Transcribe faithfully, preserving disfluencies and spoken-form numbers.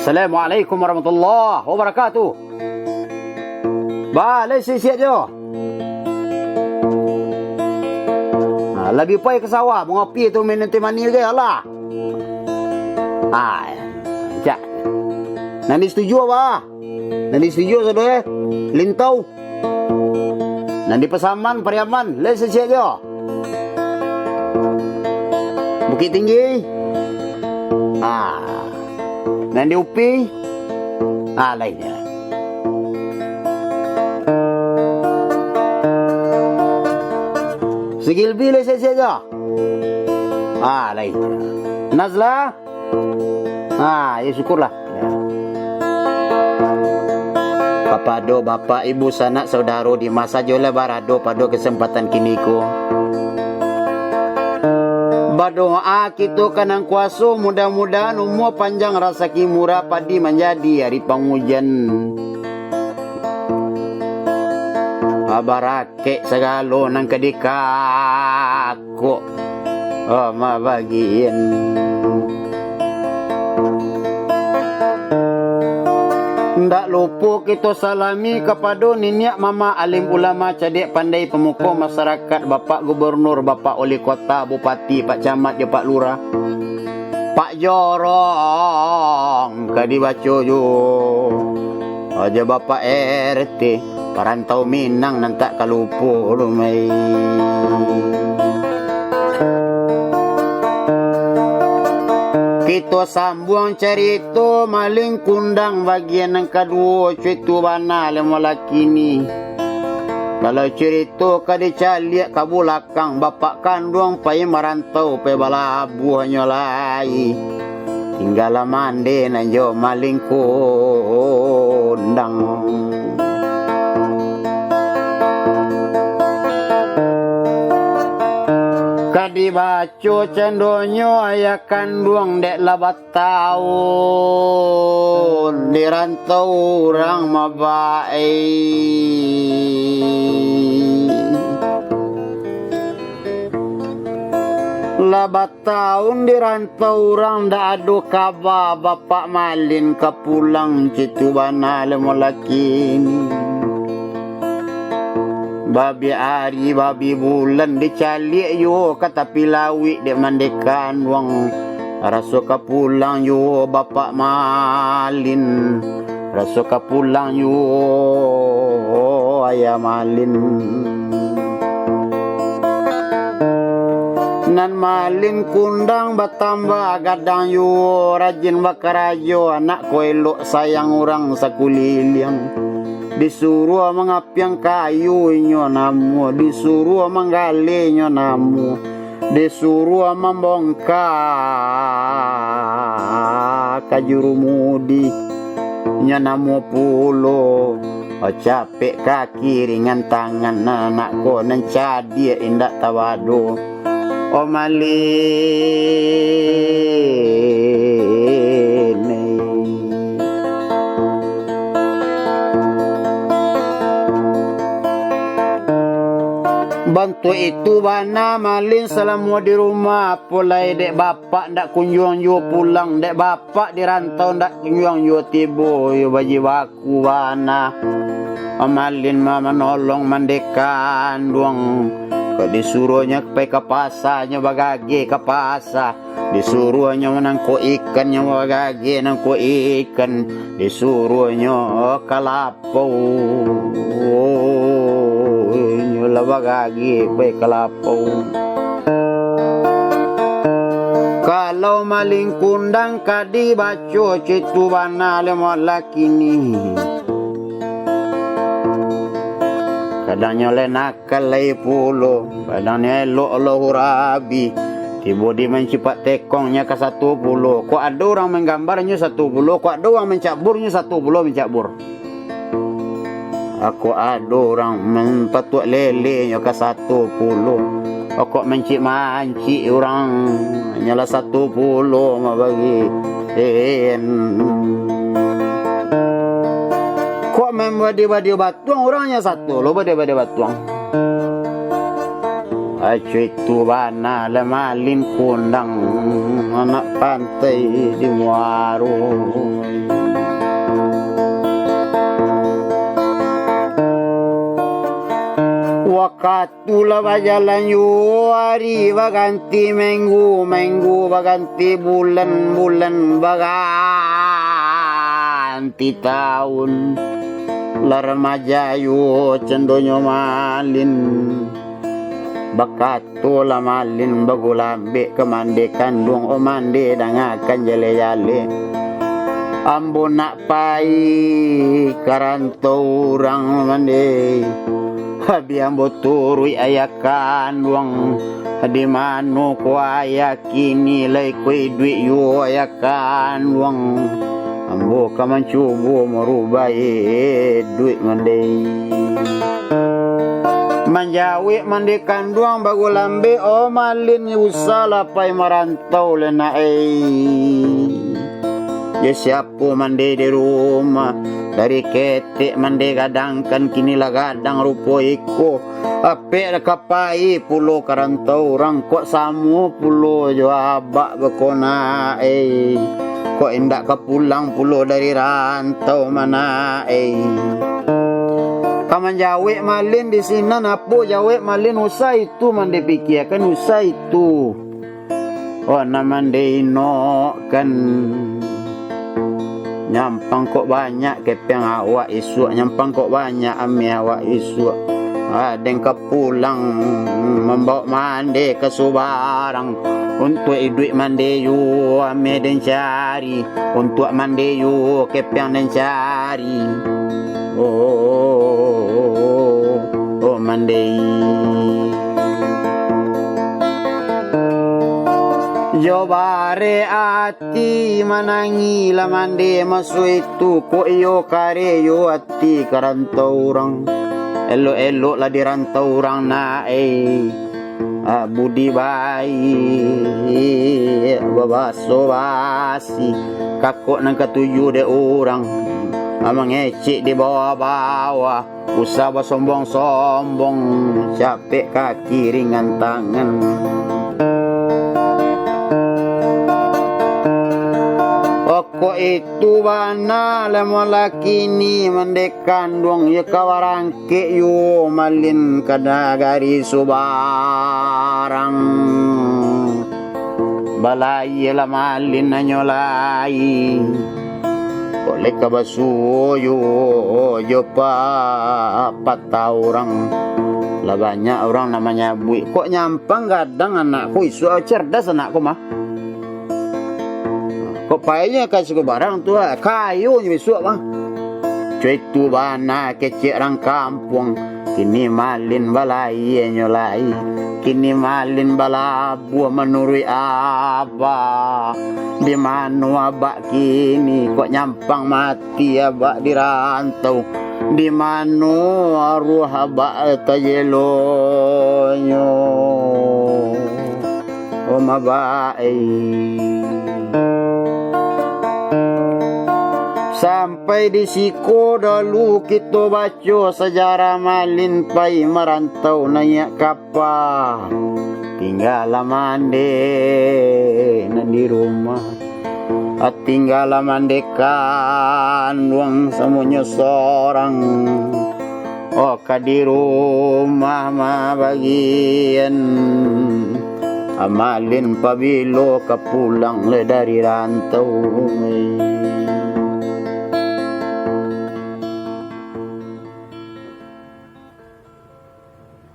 Assalamualaikum warahmatullahi wabarakatuh. Ba, lai siap-siap jo. Ha, labiah pai ka sawah, mangopi tu, minum teh manih je lah. Ha, cak. Nan dituju apo? Nan dituju sado, eh? Lintau. Nan di Pasaman, Pariaman, lai siap-siap jo. Bukittinggi. Ah. Nan di Upi. Ah, lai. Sigilbi, lai siap-siap jo. Ah, lai. Nazla. Ha, yo syukurlah. Kapado bapak, ibu, sanak, saudaro, di ma sajolah barado pado kasempatan kiniko. Badoa kito ka Nan Kuaso, mudah-mudahan umua panjang, rasaki murah, padi manjadi ari pangujan. Barakek sagalo nan ka dikak kok, ah, mabagian. Ndak lupo kito salami kapado niniak mamak, alim ulama, cadiak pandai, pamuko masarakat, Bapak Gubernur, Bapak Wali Kota, Bupati, Pak Camat, jo Pak Lurah, Pak Jorong ka dibaco jo, jo Bapak R T. Parantau Minang nan tak ka lupo doh, mai. Kito sambuang carito Malin Kundang bagian nan kaduo, cuitu bana lemo lakini. Kalau carito ka dicaliak ka bulakang, bapak kanduang pai marantau, pai balabuahnyo lai. Tinggalah mande nan jo Malin Kundang. Ka dibaco candonyo ayah kanduang, dek lah batahun di rantau urang mabai. Lah batahun di rantau urang, ndak ado kaba Bapak Malin ka pulang, cuitu bana lemo lakini. Babi ari, babi bulan, dicaliak juo ka tapi lauik dek mande kanduang. Raso ka pulang juo Bapak Malin. Raso ka pulang juo ayah Malin. Nan Malin Kundang batambah gadang juo, rajin bakarajo, anak ko elok sayang urang sakuliliang. Disuruah mangapiang kayu inyo namuah, disuruah manggaleh inyo namuah. Disuruah mambongka ka jurumudi, nyo namuah pulo, capek kaki ringan tangan, anak ko nan cadiak indak tabado. Oh Malin. Bantuak itu bana Malin salamo di rumah, apo lai dek bapak ndak kunjuang juo pulang, dek bapak di rantau ndak kunjuang juo tibo, yo bajibaku bana. Malin ma-, manolong mande kanduang, kok disuruahnyo pai ka pasa, nyo bagageh ka pasa. Disuruahnyo manangkok ikan, nyo bagageh nangkok ikan. Disuruahnyo ka lapau, nyo lah bagageh pai ka lapau. Kalau Malin Kundang ka dibaco, cuitu bana lemo lakini. Kadangnyo lai nak Kalai pulo, badannya elok Allahu Rabi. Tibo di mancipak tekong nyo ka satu pulo. Kok ado urang manggambar nyo satu pulo, kok ado urang mancabur nyo satu pulo mancabur. Kok ado urang mampatuak lele nyo ka satu pulo. Kok mancik-mancik urang, nyo lah satu pulo mabagi. Kok mambadi-badi batuang, urang nyo satu lo badi-badi batuang. Acuik tu bana lah Malin kundang anak pantai di Muaro. Wakatu lah bajalan yo, ari baganti minggu, minggu baganti bulan, bulan baganti taun. Lah remaja yo candonyo Malin. Bakato lah Malin bagulambek ka mande kanduang, "O mande, dangakan jaleh-jaleh. Ambo nak pai ka rantau urang mande. Habih ambo turuik ayah kanduang, di mano ko ayah kini lai ko iduik yo ayah kanduang. Ambo ka mancubo marubah iduik mande." Manjawek mande kanduang bagulambek, "O Malin, usahlah pai marantau lai nak ai. Yo siapo mande di rumah, dari ketek mande gadangkan, kini lah gadang rupo iko. Apek ka pai pulo ka rantau urang, kok samo pulo jo abak beko nak ai. Kok indak ka pulang pulo dari rantau ma nak ai." Ka manjawek Malin di sinan, apo jawek Malin, "Usah itu mande pikiakan, usah itu. Oh, nan mande inokkan. Nyampang kok banyak kepeang awak isuak, nyampang kok banyak ameh awak isuak. Aden ka pulang mambawok mande ka subarang. Untuak iduik mande yo ameh den cari, untuak mande yo kepeang den cari. Oh, oh, oh, mande." Jo barek ati manangih lah mande maso itu, kok iyo kareh yo ati ka rantau urang. Elok-elok lah di rantau urang nak ai. Ah, budi baiak babaso basi, kakok nan katuju dek urang, ah, mangecek di bawah-bawah. Usah basombong-sombong, capek kaki ringan tangan. Okok itu bana lah malaki ni mande kanduang, yo ka barangkek yo Malin ka nagari subarang. Balayia lah Malin hanyo lai. Kok lai ka basuo yo, jo pa-, patah urang. Lah banyak urang nan manyabuik, "Kok nyampang gadang anak ko, isuak cerdas anak ko mah. Kok painyo ka subarang tu, ah, kayo nyo isuak mah." Cuai tu bana kecek rang kampuang. Kini Malin balayia nyo lai. Kini Malin balabuah manuruik abak. Di mano abak kini, kok nyampang mati abak di rantau? Di mano aruah abak tajelonyo? Oh, mabaik. Sampai di siko dulu kito baco sajarah Malin pai marantau naiak kapa. Tinggalah mande nan di rumah. Tinggalah mande kanduang samonyo sorang. Oh, ka di rumah ma bagian. Malin pabilo ka pulang le dari rantau.